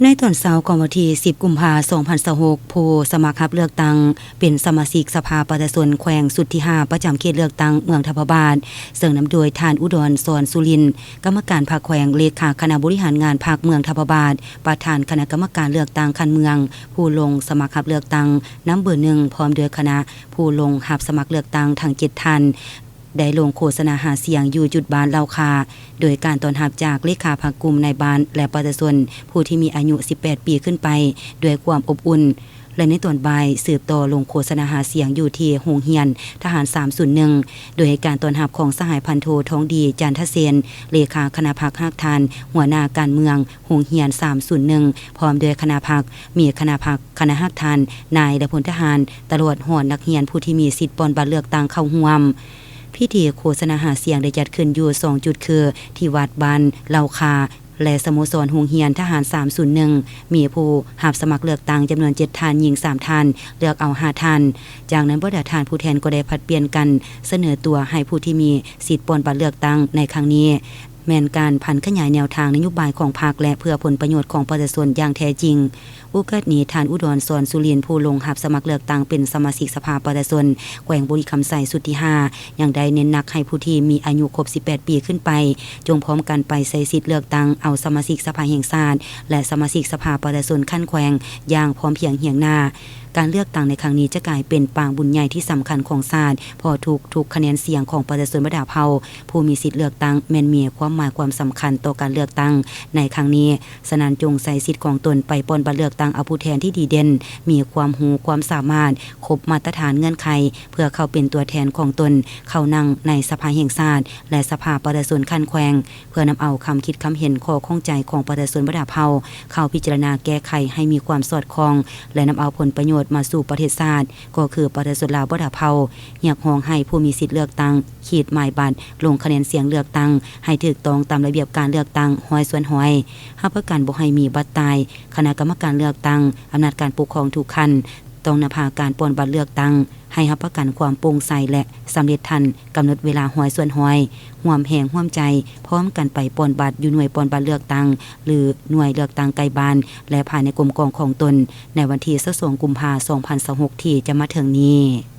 ໃນຕອນເຊົ້າຂອງວັນທີສິບ ກຸມພາ ສອງພັນຊາວຫົກ ຜູ້ສະໝັກຮັບເລືອກຕັ້ງເປັນສະມາຊິກສະພາປະຊາຊົນແຂວງຊຸດທີຫ້າ ປະຈຳເຂດເລືອກຕັ້ງເມືອງທຳພະບາດ ເຊິ່ງນຳໂດຍທ່ານ ອຸດອນ ສອນສຸລິນ ກຳມະການພັກແຂວງ, ເລຂາຄະນະບໍລິຫານງານພັກເມືອງທຳພະບາດ, ປະທານຄະນະກຳມະການເລືອກຕັ້ງຂັ້ນເມືອງ, ຜູ້ລົງສະໝັກຮັບເລືອກຕັ້ງນຳເບີໜຶ່ງ ພ້ອມດ້ວຍຄະນະຜູ້ລົງຮັບສະໝັກເລືອກຕັ້ງທັງເຈັດທ່ານ ໄດ້ລົງໂຄສະນາຫາສຽງຢູ່ຈຸດບ້ານເຫຼົ່າຄາ ໂດຍການຕ້ອນຮັບຈາກເລຂາພັກ, ກຸ່ມນາຍບ້ານ ແລະ ປະຊາຊົນຜູ້ທີ່ມີອາຍຸສິບແປດປີຂຶ້ນໄປ ດ້ວຍຄວາມອົບອຸ່ນ ແລະ ໃນຕອນບ່າຍສືບຕໍ່ລົງໂຄສະນາຫາສຽງຢູ່ທີ່ໂຮງຮຽນທະຫານສາມສູນໜຶ່ງ ໂດຍການຕ້ອນຮັບຂອງສະຫາຍພັນໂທ ທອງດີ ຈັນທະເສນ ເລຂາຄະນະພັກຮາກຖານ, ຫົວໜ້າການເມືອງໂຮງຮຽນສາມສູນໜຶ່ງ ພ້ອມດ້ວຍຄະນະພັກ, ມີຄະນະພັກ, ຄະນະຮາກຖານ, ນາຍ ແລະ ພົນທະຫານ ຕະຫຼອດຮອດນັກຮຽນຜູ້ທີ່ມີສິດປ່ອນບັດເລືອກຕັ້ງເຂົ້າຮ່ວມ. ພິທີໂຄສະນາຫາສຽງໄດ້ຈັດຂຶ້ນຢູ່ສອງຈຸດ ຄື ທີ່ວັດບ້ານເຫຼົ່າຄາ ແລະ ສະໂມສອນໂຮງຮຽນທະຫານສາມສູນໜຶ່ງ ມີຜູ້ຮັບສະໝັກເລືອກຕັ້ງຈຳນວນເຈັດທ່ານ, ຍິງສາມທ່ານ, ເລືອກເອົາຫ້າທ່ານ. ຈາກນັ້ນ ບັນດາທ່ານຜູ້ແທນກໍໄດ້ຜັດປ່ຽນກັນສະເໜີຕົວໃຫ້ຜູ້ທີ່ມີສິດປ່ອນບັດເລືອກຕັ້ງໃນຄັ້ງນີ້ ແມ່ນການຜັນຂະຫຍາຍແນວທາງນະໂຍບາຍຂອງພັກ ແລະ ເພື່ອຜົນປະໂຫຍດຂອງປະຊາຊົນຢ່າງແທ້ຈິງ. ໂອກາດນີ້ ທ່ານ ອຸດອນ ສອນສຸລິນ ຜູ້ລົງຮັບສະໝັກເລືອກຕັ້ງເປັນສະມາຊິກສະພາປະຊາຊົນແຂວງບໍລິຄຳໄຊຊຸດທີຫ້າ ຍັງໄດ້ເນັ້ນໜັກໃຫ້ຜູ້ທີ່ມີອາຍຸຄົບສິບແປດປີຂຶ້ນໄປ ຈົ່ງພ້ອມກັນໄປໃຊ້ສິດເລືອກຕັ້ງເອົາສະມາຊິກສະພາແຫ່ງຊາດ ແລະ ສະມາຊິກສະພາປະຊາຊົນຂັ້ນແຂວງຢ່າງພ້ອມພຽງຮຽງໜ້າ. ການເລືອກຕັ້ງໃນຄັ້ງນີ້ຈະກາຍເປັນປາງບຸນໃຫຍ່ທີ່ສຳຄັນຂອງຊາດ ເພາະທຸກໆຄະແນນສຽງຂອງປະຊາຊົນບັນດາເຜົ່າ ຜູ້ມີສິດເລືອກຕັ້ງແມ່ນມີຄວາມໝາຍຄວາມສຳຄັນຕໍ່ການເລືອກຕັ້ງໃນຄັ້ງນີ້. ສະນັ້ນ ຈົ່ງໃຊ້ສິດຂອງຕົນໄປປ່ອນບັດເລືອກຕັ້ງເອົາຜູ້ແທນທີ່ດີເດັ່ນ, ມີຄວາມຮູ້ຄວາມສາມາດ, ຄົບມາດຕະຖານເງື່ອນໄຂ ເພື່ອເຂົ້າເປັນຕົວແທນຂອງຕົນ ເຂົ້ານັ່ງໃນສະພາແຫ່ງຊາດ ແລະ ສະພາປະຊາຊົນຂັ້ນແຂວງ ເພື່ອນຳເອົາຄຳຄິດຄຳເຫັນ, ຂໍ້ຂ້ອງໃຈຂອງປະຊາຊົນບັນດາເຜົ່າ ເຂົ້າພິຈາລະນາແກ້ໄຂໃຫ້ມີຄວາມສອດຄ່ອງ ແລະ ນຳເອົາຜົນປະໂຫຍດມາສູ່ປະເທດຊາດ ກໍຄືປະຊາຊົນລາວບັນດາເຜົ່າ. ຮຽກຮ້ອງໃຫ້ຜູ້ມີສິດເລືອກຕັ້ງ ຂີດໝາຍບັດ, ລົງຄະແນນສຽງເລືອກຕັ້ງໃຫ້ຖືກຕ້ອງຕາມລະບຽບການເລືອກຕັ້ງຮ້ອຍສ່ວນຮ້ອຍ, ຮັບປະກັນບໍ່ໃຫ້ມີບັດຕາຍ. ຄະນະກຳມະການເລືອກຕັ້ງ, ອຳນາດການປົກຄອງທຸກຂັ້ນ ຕ້ອງນຳພາການປ່ອນບັດເລືອກຕັ້ງ ໃຫ້ຮັບປະກັນຄວາມໂປ່ງໃສ ແລະ ສຳເລັດທັນກຳນົດເວລາຮ້ອຍສ່ວນຮ້ອຍ, ຮ່ວມແຮງຮ່ວມໃຈ ພ້ອມກັນໄປປ່ອນບັດຢູ່ໜ່ວຍປ່ອນບັດເລືອກຕັ້ງ ຫຼື ໜ່ວຍເລືອກຕັ້ງໃກ້ບ້ານ ແລະ ພາຍໃນກົມກອງຂອງຕົນ ໃນວັນທີຊາວສອງ ກຸມພາ ສອງພັນຊາວຫົກ ທີ່ຈະມາເຖິງນີ້.